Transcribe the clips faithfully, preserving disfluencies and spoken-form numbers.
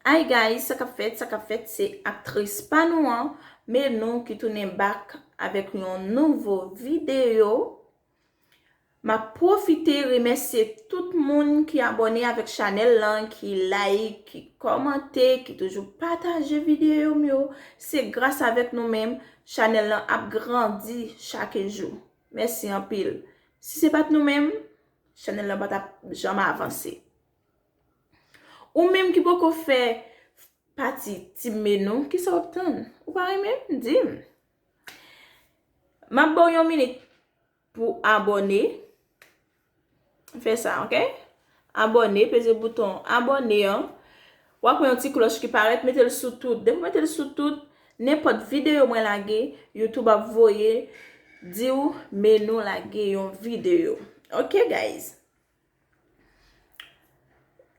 Hi guys, sa k ap fèt, sa k ap fèt, se aktris pa nou an, Menou, ki tounen back avèk yon nouvo videyo. M ap pwofite remèsye tout moun ki abòne avèk chanèl lan, ki like, ki kòmante, ki toujou pataje videyo m yo. Se gras avèk nou menm, chanèl lan ap grandi chak jou. Mèsi anpil. Si se pa t nou menm, chanèl lan pa t ap janm avanse. Ou menm ki poko fè pati Team Menou, kisa w ap tann? Ou pa renmen m? Di m. M ap ba w yon minit pou abòne. Fè sa, ok? Abòne, peze bouton abòne an. W ap wè yon ti klòch ki parèt, mete l sou tout. Depi w mete l sou tout, nenpòt videyo mwen lage, YouTube ap voye di w Menou lage yon videyo. Ok, guys?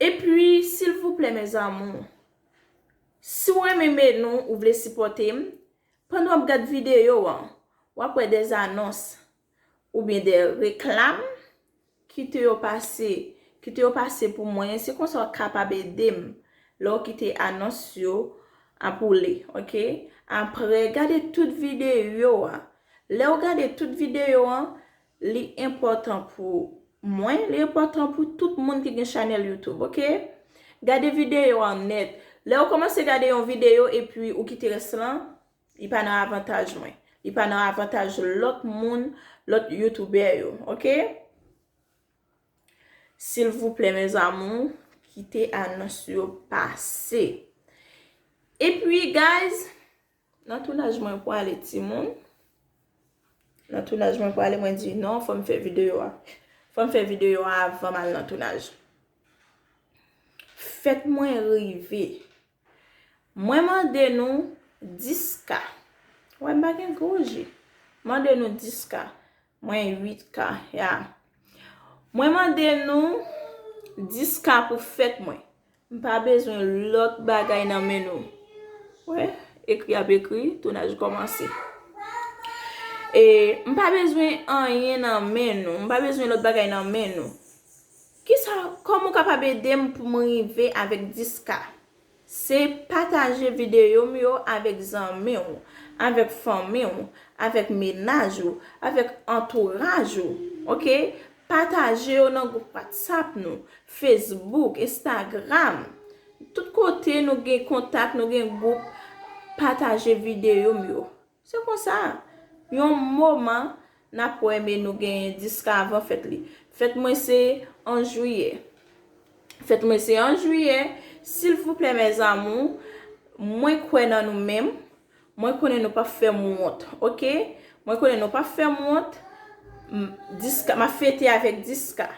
Epi, silvouplè, mes amours, si w renmen Menou, ou vle sipòte m, pandan w ap gad videyo an, w ap wè de anons oubyen de reklam, kite yo pase, kite yo pase pou mwen, se konsa w kapab ede m lè w kite anons yo ap woule, ok? Apre, gade tout videyo a. Lè w gade tout videyo an, li enpòtan pou mwen, li enpòtan pou tout moun ki gen chanèl YouTube, ok? Gade videyo an nèt. Lè w kòmanse gade yon videyo epi ou kite rès lan, li pa nan avantaj mwen. Li pa nan avantaj lòt moun, lòt youtubè yo, ok? Silvouplè, mes amours, kite anons yo pase. Epi, guys, nan tounaj mwen pwale, timoun. Nan tounaj mwen pwale, mwen di non, fò m fè videyo a. Fò m fè videyo a avan m al nan tounaj. Fèt mwen rive. Mwen mande nou dis K. Wè, m pa gen gwo je. Mande nou dis K. Mwen uit K, ya. Mwen mande nou dis K pou fèt mwen. M pa bezwen lòt bagay nan men nou. Wè, ekri ap ekri, tounaj kòmanse. E m pa bezwen anyen nan men nou. M pa bezwen lòt bagay nan men nou. Kisa, kòman w kapab ede m pou m rive avèk dis K? Se pataje videyo m yo avèk zanmi w, avèk fanmi w, avèk mennaj ou, avèk antouraj ou, ok? Pataje yo nan gwoup WhatsApp nou, Facebook, Instagram. Tout kote nou gen kontak, nou gen gwoup, pataje videyo m yo. Se konsa, yon moman n ap wè, men nou genyen dis K avan fèt li. Fèt mwen se an jiyè. Fèt mwen se an jiyè. Silvouplè, mes amours, mwen kwè nan nou menm. Mwen konnen nou p ap fè m wont, ok? Mwen konnen nou p ap fè m wont. M, dis K, m ap fete avèk dis K.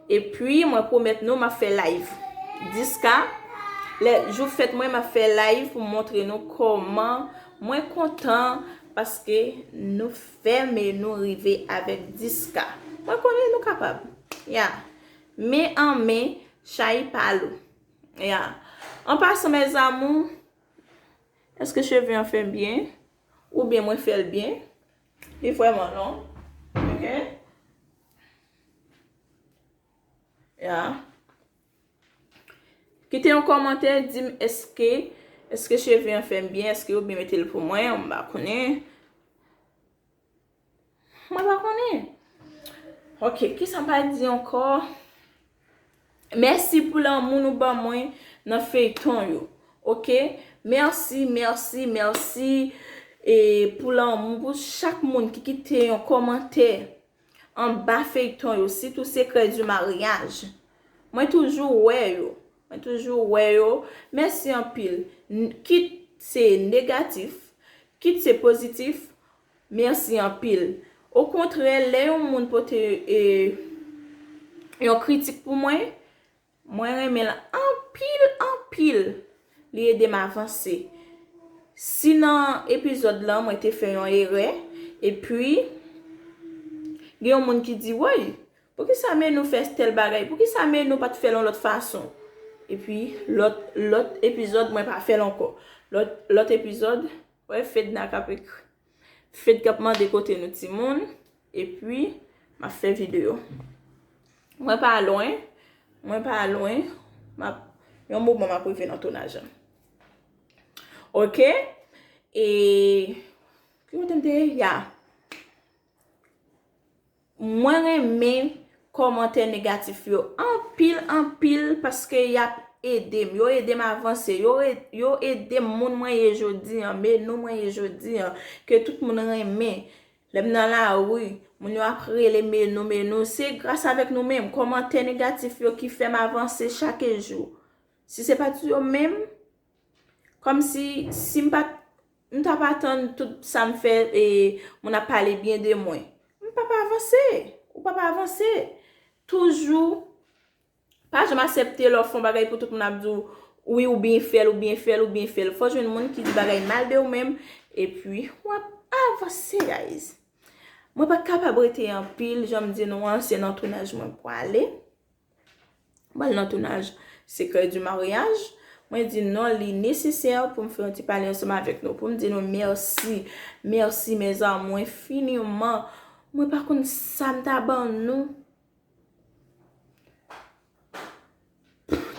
Epi, mwen pwomèt nou, m ap fè live dis K. Lè jou fèt mwen, m ap fè live pou m montre nou kòman mwen kontan paske nou fè men nou rive avèk dis K. Mwen konnen nou kapab. Ya. Men an men, chay pa lou. Ya. An pasan, mes amours, èske cheve an fè m byen? Oubyen mwen fè l byen? Li vrèman long. Ok? Ya. Kite yon kòmantè, di m èske, èske cheve an fè m byen, èske yo byen mete l pou mwen, m pa konnen. Mwen pa konnen. Ok, kisa m pa di ankò? Mèsi pou lanmou nou ban mwen nan feyton yo. Ok? Mèsi, mèsi, mèsi, e, pou lanmou, pou chak moun ki kite yon kòmantè anba feyton yo, sitou Secret du mariage. Mwen toujou wè yo. Mwen toujou wè yo. Mèsi anpil. N-, kit se negatif, kit se pozitif, mèsi anpil. Okontrè, lè yon moun pote, e, yon kritik pou mwen, mwen renmen l anpil, anpil. Li ede m avanse. Si nan epizòd lan, mwen te fè yon erè, epi gen yon moun ki di, woy, poukisa Menou fè tèl bagay? Poukisa Menou pa t fè l yon lòt fason? Epi, lòt, lòt epizòd, mwen pa fè l ankò. Lòt, lòt epizòd, wè, Fedna k ap ekri. Fed k ap mande kote nou timoun, epi m ap fè videyo. Mwen pa lwen, mwen pa lwen, m ap, Yon moman m ap rive nan tounaj lan. Oke? E ki kote m te ye? Ya. Mwen renmen kòmantè negatif yo anpil, anpil, paske y ap ede m. Yo ede m avanse. Yo, e- yo ede m moun mwen ye jodi an, Menou mwen ye jodi an, ke tout moun renmen. Lè m nan lari, moun yo ap rele Menou, Menou. Se gras avèk nou menm, kòmantè negatif yo ki fè m avanse chak jou. Si se pa t yo menm, kòmsi si m pa t, m ta pa tann tout sa m fè, e, moun ap pale byen de mwen, m p ap avanse. Ou p ap avanse. Toujou, pa janm aksepte lè w fè yon bagay pou tout moun ap di w, wi, ou byen fè l, ou byen fè l, ou byen fè l. Fò w jwenn moun ki di bagay mal de ou menm, epi w ap avanse, guys. Mwen pa t kapab rete anpil, jan m di nou an, se nan tounaj mwen pwale. Mwen al nan tounaj Secret du Mariage. Mwen di non, li nesesè pou m fè yon ti pale ansanm avèk nou, pou m di nou mèsi. Mèsi, mes amours, enfiniman. Mwen pa konn sa m ta ban nou.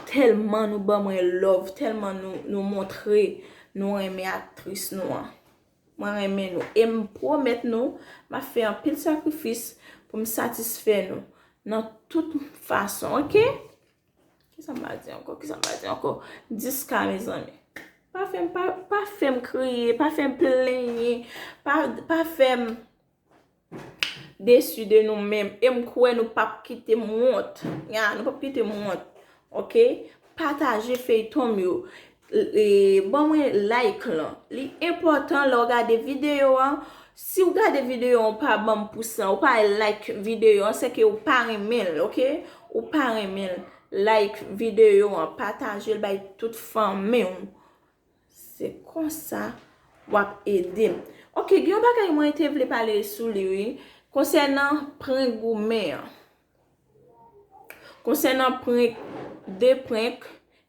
Tèlman nou ban mwen love, tèlman nou, nou montre nou renmen aktris nou an. Mwen renmen nou. E m pwomèt nou, m ap fè anpil sakrifis pou m satisfè nou nan tout fason, oke? Kisa m va di ankò? Kisa m va di ankò? Dis K, mezanmi. Pa fè m, pa, pa fè m kriye, pa fè m plenyen, pa, pa fè m desi de nou menm. E m kwè nou p ap kite m wont. Ya, nou p ap kite m wont. Oke? Pataje feyton m yo. E, ban mwen like lan. Li enpòtan lè w gade videyo an. Si w gade videyo an, w pa ban m pous lan, w pa like videyo an, se ke w pa renmen l, oke? Ou pa renmen l. Like videyo an, pataje l bay tout fanmi w. Se konsa w ap ede m. Oke, gen yon bagay mwen te vle pale sou li, wi. Konsènan prank goumen an. Konsènan prank, de prank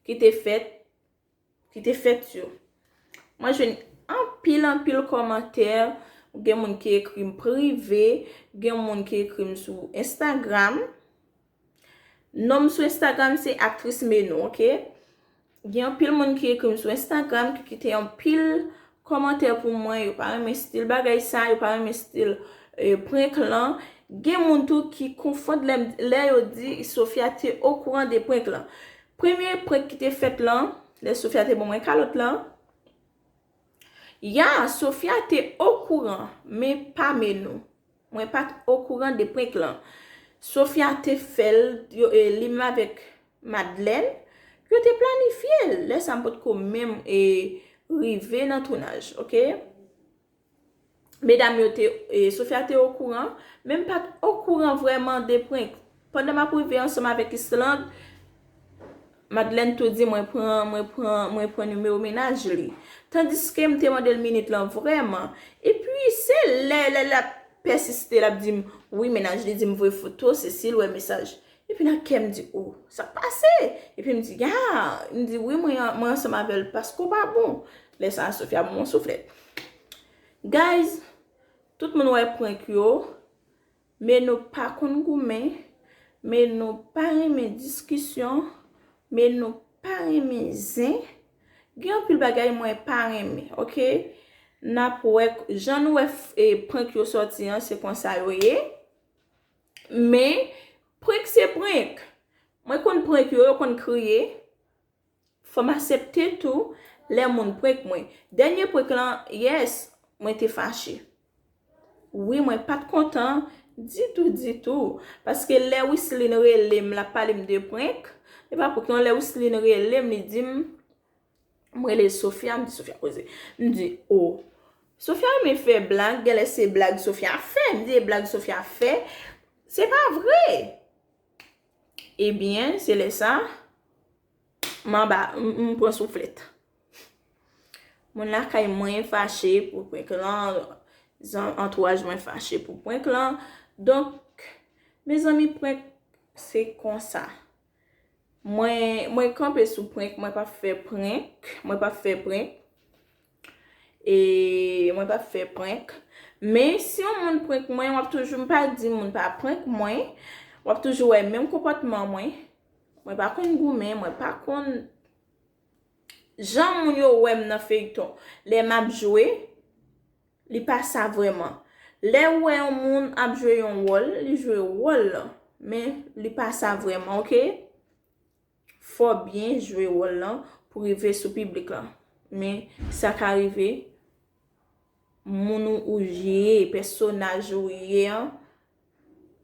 ki te fèt, ki te fèt yo. Mwen jwenn anpil, anpil kòmantè. Gen moun ki ekri m prive, gen moun ki ekri m sou Instagram. Non m sou Instagram se Aktris Menou, oke? Gen anpil moun ki ekri m sou Instagram, ki kite anpil kòmantè pou mwen, yo pa renmen stil bagay sa, yo pa renmen stil, e, prank lan. Gen moun tou ki konfonn lè m, lè yo di Sofia te okouran de prank lan. Premye prank ki te fèt lan, lè Sofia te ban mwen kalòt lan, ya, Sofia te okouran, men pa Menou. Mwen pa t okouran de prank lan. Sofia te fè l, yo, e, li menm avèk Madlèn, yo te planifye l. Lè sa m potko menm, e, rive nan tounaj, oke? Medam yo te, e, Sofia te okouran, men m pa t okouran vrèman de prank. Pandan m ap rive ansanm avèk Islande, Madlèn tou di mwen pran, mwen pran, mwen pran nimewo mennaj li. Tandiske m te mande l minit lan vrèman. Epi se lè, lè l ap pèsiste, l ap di m, wi, mennaj li di m voye foto, se si l wè mesaj. Epi nan kè m di, o, sa k pase? Epi m di, ya, m di, wi, mwen, mwen ansanm avè l paske w pa bon. Lè sa a, Sofia ban m yon souflèt. Guys, tout moun wè prank yo, Menou pa konn goumen, Menou pa renmen diskisyon, Menou pa renmen zen. Gen anpil bagay mwen pa renmen, oke? N ap wè, jan nou wè f- e, prank yo sòti an, se konsa yo ye. Men, prank se prank. Mwen konn prank yo, yo konn kriye. Fò m aksepte tou lè moun prank mwen. Dènye prank lan, yes, mwen te fache. Wi, mwen pa t kontan ditou, ditou. Paske lè Wisline rele m, l ap pale m de prank, e pa prank non, lè Wisline rele m, li di m, m rele Sofia, m di Sofia koze. M di, o, Sofia renmen fè blag, genlè se blag Sofia fè. M di, e blag Sofia fè, se pa vre. Ebyen, se lè sa, m anba, m, m pran souflèt. Moun lakay mwen fache pou prank lan, zan- antouraj mwen fache pou prank lan. Donk, mezanmi, prank se konsa. Mwen, mwen kanpe sou prank, mwen p ap fè prank, mwen p ap fè prank. E mwen p ap fè prank. Men si yon moun prank mwen, w ap toujou, m pa di moun pa prank mwen. W ap toujou wè menm konpòtman mwen. Mwen pa konn goumen, mwen pa konn Jan moun yo wè m nan feyton, lè m ap jwe, li pa sa vrèman. Lè ou wè yon moun ap jwe yon wòl, li jwe wòl lan, men li pa sa vrèman, oke? Fò w byen jwe wòl lan pou rive sou piblik lan. Men sa ka rive, moun ou, ou ye, pèsonaj ou ye an,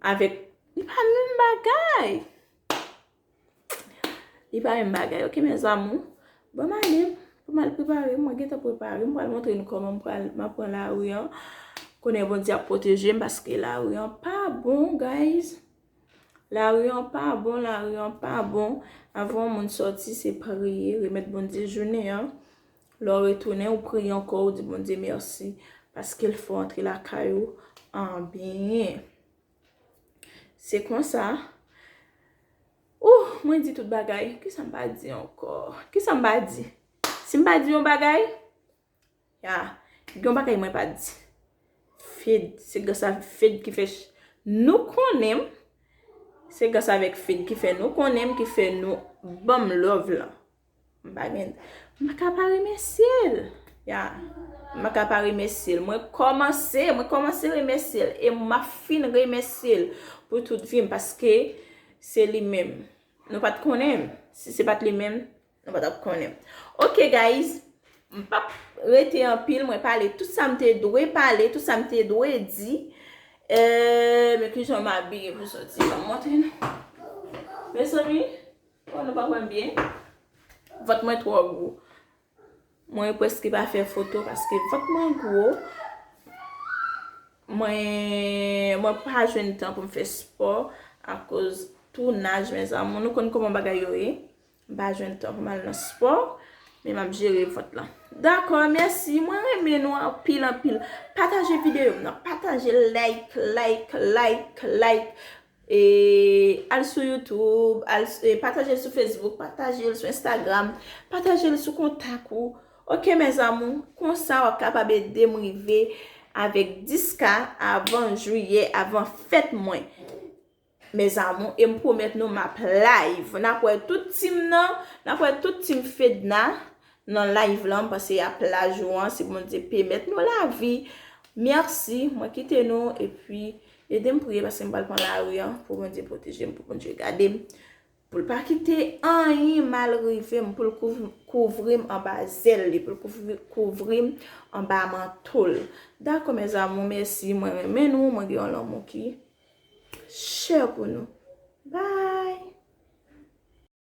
avèk, li pa menm bagay. Li pa menm bagay, oke, mes amours. Bon, m ale, pou m al prepare, mwen gentan prepare, m pral montre nou kòman m pral, m ap pran lari an. Konnen Bondye ap pwoteje m paske lari an pa bon, guys. Lari an pa bon, lari an pa bon. Avan yon moun sòti, se priye, remèt Bondye jounen an. Lè w retounen, ou priye ankò, ou di Bondye mèsi, paske l fè w antre lakay ou an byen. Se konsa. Ouh, mwen di tout bagay. Kisa m pa di ankò? Kisa m pa di? Si m pa di yon bagay, ya, gen yon bagay mwen pa di. Fed, se gras a Fed ki fè ch-, nou konnen m. Se gras avèk Fed ki fè nou konnen m, ki fè nou ban m love lan. M pa gen, m pa ka pa remèsye l. Ya, m pa ka pa remèsye l. Mwen kòmanse, mwen kòmanse remèsye l. E m ap fin remèsye l pou tout vi m, paske se li menm. Nou pa t konnen m. Si se pa t li menm, nou pa t ap konnen m. Oke, guys, m p ap rete anpil. Mwen pale tout sa m te dwe pale, tout sa m te dwe di. Eh, men kijan m abiye pou sòti? Ban m montre nou. Mezanmi, oh, nou pa wè m byen. Vant mwen twò gwo. Mwen prèske pa fè foto paske vant mwen gwo. Mwen, mwen pa jwenn tan pou m fè spò akoz tounaj, mes amours. Nou konn kòman bagay yo ye. M pa jwenn tan pou m al nan spò, men m ap jere vant lan. Dakò, mèsi. Mwen renmen nou anpil, anpil. Pataje videyo m nan. Pataje, like, like, like, like. E al sou YouTube, al, e pataje l sou Facebook, pataje l sou Instagram, pataje l sou kontak ou. Oke, mes amours, konsa w ap kapab ede m rive avèk dis K avan jiyè, avan fèt mwen. Mes amours, e m pwomèt nou m ap live. N ap wè tout team nan, n ap wè tout team Fedna nan live lan, m panse y ap la jou an, si Bondye pèmèt nou lavi. Mèsi, mwen kite nou, epi ede m priye paske m pral pran lari an, pou Bondye pwoteje m, pou Bondye gade m, pou l pa kite anyen mal rive m, pou l kouv-, kouvri m anba zèl li, pou l kouvri, kouvri m anba manto l. Dakò, mes amours, mèsi, mwen renmen nou, mwen gen yon lanmou ki chè pou nou. Bye!